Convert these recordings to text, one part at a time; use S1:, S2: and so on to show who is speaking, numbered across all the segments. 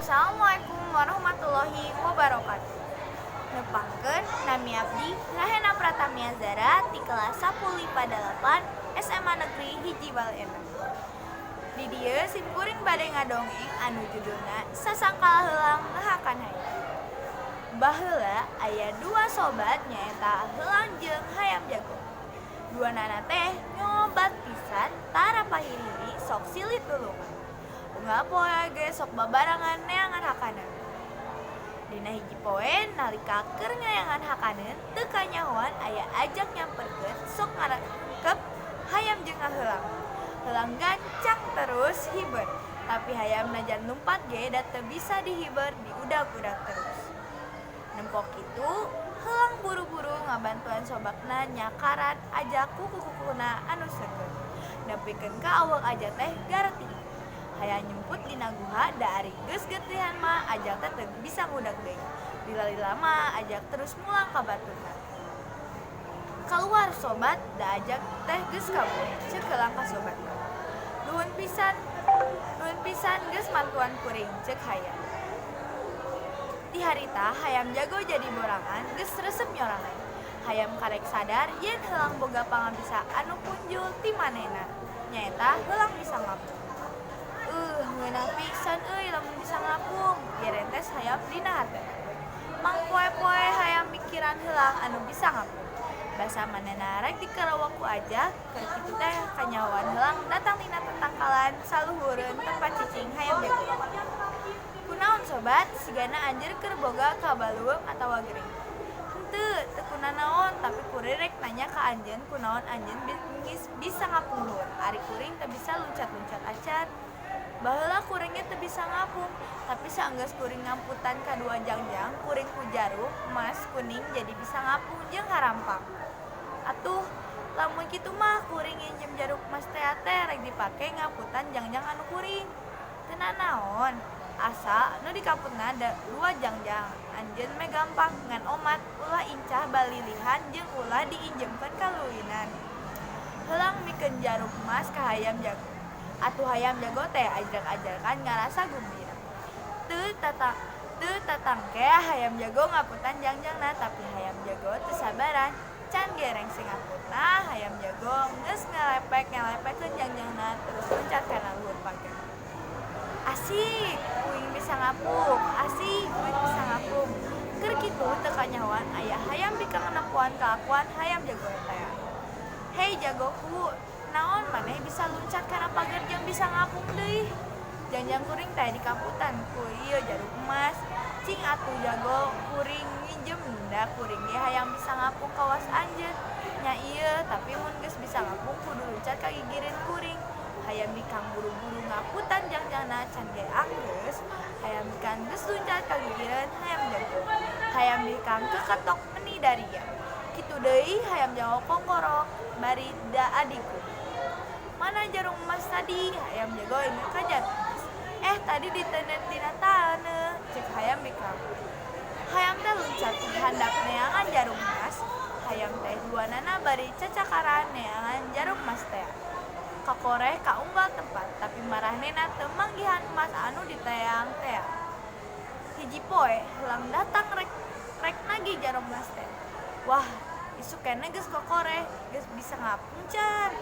S1: Assalamualaikum warahmatullahi wabarakatuh. Nepangkeun, nami abdi Rahena Pratami Azara ti kelas 10 IPA 8 SMA Negeri 1 Baleendah. Di dieu sim kuring bade ngadongeng anu judulna Sasangkal Heulang Ngahakan Hayam. Baheula aya dua sobat, nyaeta heulang jeung hayam jago. Duanana teh nyobat pisan, tara pahiri, sok silih tulungan. Unggal poe ge sok babarengan neangan hakaneun. Dina hiji poe, nalika keur neangan hakaneun, teu kanyahoan aya ajag nyamperkeun, sok ngarangkep hayam jeung heulang. Heulang gancang terus hiber, tapi hayam najan lumpat ge da teu bisa dihiber, diudag-udag terus. Nempo kitu, heulang buru-buru ngabantuan sobakna nyakaran ajag ku kukuna anu seukeut nepikeun ka awak ajag teh gareti. Hayam nyumput dina guha, da ari geus getihan mah ajag teh teu bisa ngudag deui. Lila-lila mah ajag terus mulang ka baturna. "Kaluar, sobat, da ajag teh geus kabur," ceuk heulang ka sobatna. "Nuhun pisan, nuhun pisan geus mantuan kuring," ceuk hayam. Ti harita hayam jago jadi borangan, geus resep nyorangan. Hayam karek sadar yen heulang boga pangabisa anu punjul ti manehna, nyaeta heulang bisa ngapung. "Ngeunah pisan euy lamun bisa ngapung," gerentes hayam dina hatena. Mangpoe-poe hayam mikiran heulang anu bisa ngapung. Basa manehna rek dikerewek ku ajag. Keur kitu teh kanyahoan heulang datang tina tatangkalan saluhureun tempat cicing hayam jago. "Kunaon, sobat? Sigana anjeun keur boga kabaluweung atawa gering?" "Henteu, teu kunanaon, tapi kuring rek nanya ka anjeun, kunaon anjeun bisa ngapung luhur, ari kuring teu bisa luncat-luncat acan?" "Baheula kuring ge teu bisa ngapung, tapi saenggeus kuring ngamputan kadua jangjang kuring ku jarum emas kuning, jadi bisa ngapung jeung harampang." "Atuh lamun kitu mah kuring nginjem jarum emas tea teh, rek dipake ngamputan jangjang anu kuring." "Teu nanaon, asal nu dikamputna dua jangjang anjeun mah gampang, ngan omat ulah incah balilihan jeung ulah diinjemkeun ka leuwinan." Heulang mikeun jarum emas ka hayam jago. Atuh hayam jago teh ajrag-ajragan ngarasa gumbira. Teu tatangke hayam jago ngamputan jangjangna, tapi hayam jago teu sabaran. Can ge rengse ngamputna, hayam jago geus ngalepek-ngalepekeun jangjangna, terus loncat kana luhur pager. "Asik, uing bisa ngapung! Asik, uing bisa ngapung!" Keur kitu teu kanyahoan aya hayam bikang nempoan kalakuan hayam jago tea. "Hei jagoku, naon maneh bisa luncat kana pager jeung bisa ngapung deui?" "Jangjang kuring teh dikamputan ku ieu jarum emas." "Cing atuh, jago, kuring nginjem, da kuring ge hayang bisa ngapung kawas anjeun." "Nya ieu, tapi mun geus bisa ngapung kudu luncat ka gigireun kuring." Hayam bikang buru-buru ngamputan jangjangna. Can ge anggeus, hayam bikang geus luncat ka gigireun hayam jago. Hayam bikang keketok meni daria. Kitu deui hayam jago kongkorok bari daadigung. "Mana jarum emas tadi?" Hayam jago inget ka jarum emas. "Eh, tadi diteundeun dina taneuh," ceuk hayam bikang. Hayam teh luncat ka handap neangan jarum emas. Hayam teh duanana bari cacakaran neangan jarum emas tea. Kakoreh ka unggal tempat, tapi maranehna teu manggihan emas anu diteang tea. Hiji poe heulang datang rek nagih jarum emas teh. "Wah, isuk keneh geus kokoreh, geus bisa ngapung can?"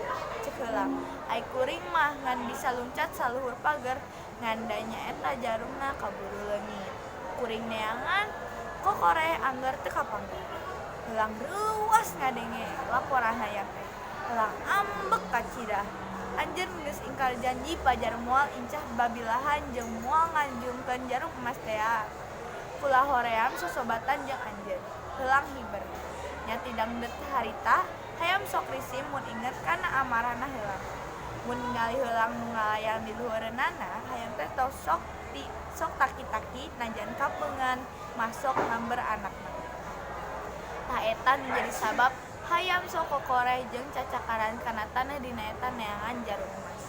S1: ceuk heulang. "Ai kuring mah ngan bisa luncat saluhur pager, ngan da nyaeta jarumna kaburu leungit. Kuring neangan kokoreh angger teu kapanggih." Heulang reuwas ngadenge laporan hayam teh. Heulang ambek kacida. "Anjeun geus ingkar janji pajar moal incah babilahan jeung moal nganjumkeun jarum emas tea. Kula hoream sosobatan jeung anjeun." Heulang hiber. Nya ti dangdut harita hayam sok risih mun inget kana amarahna heulang. Mun ningali heulang nu ngalayang di luhureunana, hayam teh tos sok taki-taki, najan kapeungan mah sok ngamber anakna. Tah eta nu jadi sabab hayam sok kokoreh jeung cacakaran kana taneuh dina eta neangan jarum emas.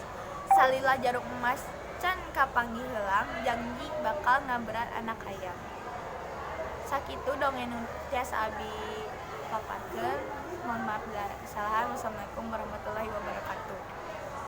S1: Salila jarum emas can kapanggih, heulang janji bakal ngamberan anak hayam. Sakitu dongeng nu tiasa abi paparkeun. Mohon maaf bila ada kesalahan. Wassalamualaikum warahmatullahi wabarakatuh.